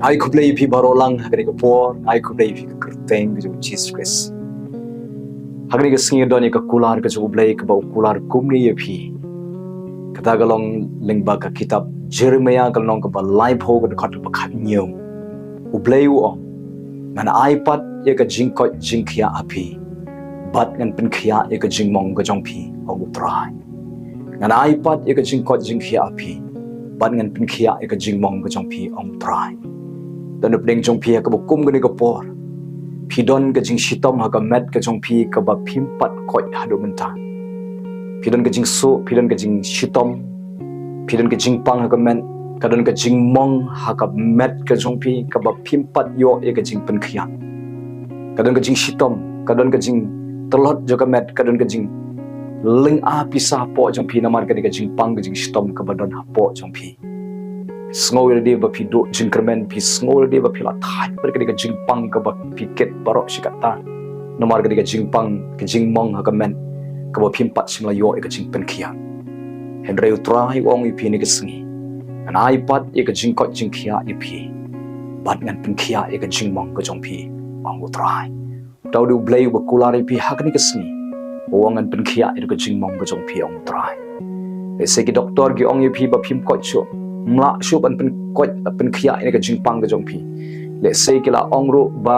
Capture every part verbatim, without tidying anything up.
Ai khublei ïa phi baroh lang ha kane ka por, ai khublei ïa phi ka kyrteng ka jong u Jisu Khrist. Ha kane ka sngi don ïa ka kular ka jong u Blei kaba u kular kumne ïa phi. Kata ka long lyngba ka kitab Jeremiah ka lynnong kaba laiphew ka dkhot kaba khathynñiew. U Blei u ong, ngan ai pat ïa ka jingkoit jingkhiah ha phi, bad ngan pynkhiah ïa ka jingmong ka jong phi, ong u Trai. Ngan ai pat ïa ka jingkoit jingkhiah ha phi, bad ngan pynkhiah ïa ka jingmong ka jong phi, ong u Trai. Don na pdeng jong phi ha kaba kum kane ka por, phi don ka jingshitom ha ka met ka jong phi kaba phim pat koit haduh mynta. Phi don ka jingsuh, phi don ka jingshitom, phi don ka jingpang ha ka met, ka don ka jingmong ha ka met ka jong phi kaba phim pat ïoh ïa ka jingpynkhiah. Ka don ka jingshitom, ka don ka jingtlot jong ka met, ka don ka jinglynga pisa hapoh jong phi namar kane ka jingpang ka jingshitom kaba don hapoh jong phi. Sngew ïa lade ba phi duh jingkyrmen, phi sngew ïa lade ba phi la thait bad kane ka jingpang kaba phi kit baroh shi katta. Namar kane ka jingpang, ka jingmong ha ka met kaba phim pat shym la ïoh ïa ka jingpynkhiah. Hynrei u Trai u ong ïa phi ha kane ka sngi, ngan ai pat ïa ka jingkoit jingkhiah ïa phi, bad ngan pynkhiah ïa ka jingmong ka jong phi, ong u Trai. Uta u dei u Blei uba kular ïa phi ha kane ka sngi. U ong ngan pynkhiah ïa ka jingmong ka jong phi, ong u Trai. Lehse ki doktor ki ong ïa phi ba phim koit shuh, ym lah shuh ban pynkoit, pynkhiah ïa ka jingpang ka jong phi. Lehse ki la ong ruh ba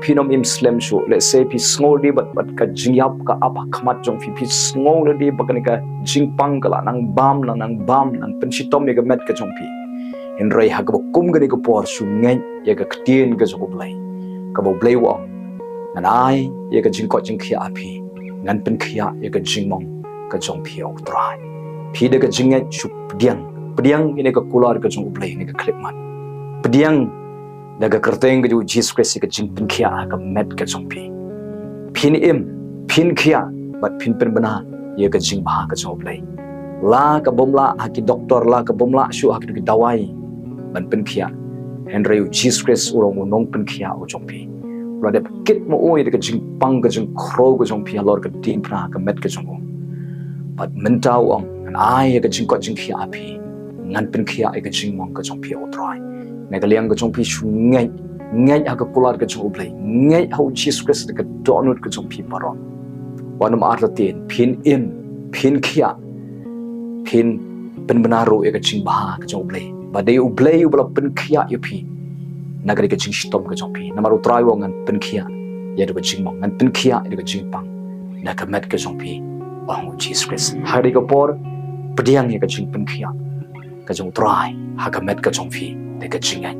phin ym im slem shuh. Lehse phi sngew lade bad, bad ka jingïap ka ap ha khmat jong phi, phi sngew lade ba kane ka jingpang ka la nang bam, la nang bam, nang pynshitom ïa ka met ka jong phi. Hynrei ha kaba kum kane ka por shu ngeit ïa ka ktien ka jong u Blei, kaba u Blei u ong, ngan ai ïa ka jingkoit jingkhiah ha phi, ngan pynkhiah ïa ka jingmong ka jong phi, ong u Trai. Phi da ka jingngeit shu pdiang, pdiang ïa kane ka kular ka jong u Blei ha kane ka khyllipmat. Pdiang da ka kyrteng ka jong u Jisu Khrist ïa ka jingpynkhiah ha ka met ka jong phi. Phin im, phin khiah, bad phin pynbna ïa ka jingbha ka jong u Blei. La ka bym lah ha ki doktor, la ka bym lah shuh ha ki dawai ban pynkhiah, hynrei u Jisu Khrist u long u nongpynkhiah u jong phi. U la dep kit ma u ïa ka jingpang ka jingkhrew ka jong phi halor ka diengphna ka met ka jong u. Bad mynta u ong, ngan ai ïa ka jingkoit jingkhiah ha phi, ngan pynkhiah ïa ka jingmong ka jong phi, ong u Trai. Na ka liang ka jong phi shu ngeit, ngeit ha ka kular ka jong u Blei, ngeit ha u Jisu Khrist da ka dohnud ka jong phi baroh. Wat nym artatien, phin im, phin khiah, phin pynbna ruh ïa ka jingbha ka jong u Blei. Ba dei u Blei uba la pynkhiah ïa phi na kane ka jingshitom ka jong phi. Namar u Trai u ong ngan pynkhiah ïa ka jingmong, ngan pynkhiah ïa ka jingpang na ka met ka jong phi, ong u Jisu Khrist. Ha kane ka por, pdiang ïa ka jingpynkhiah ka jong u Trai ha ka met ka jong phi da ka jingngeit.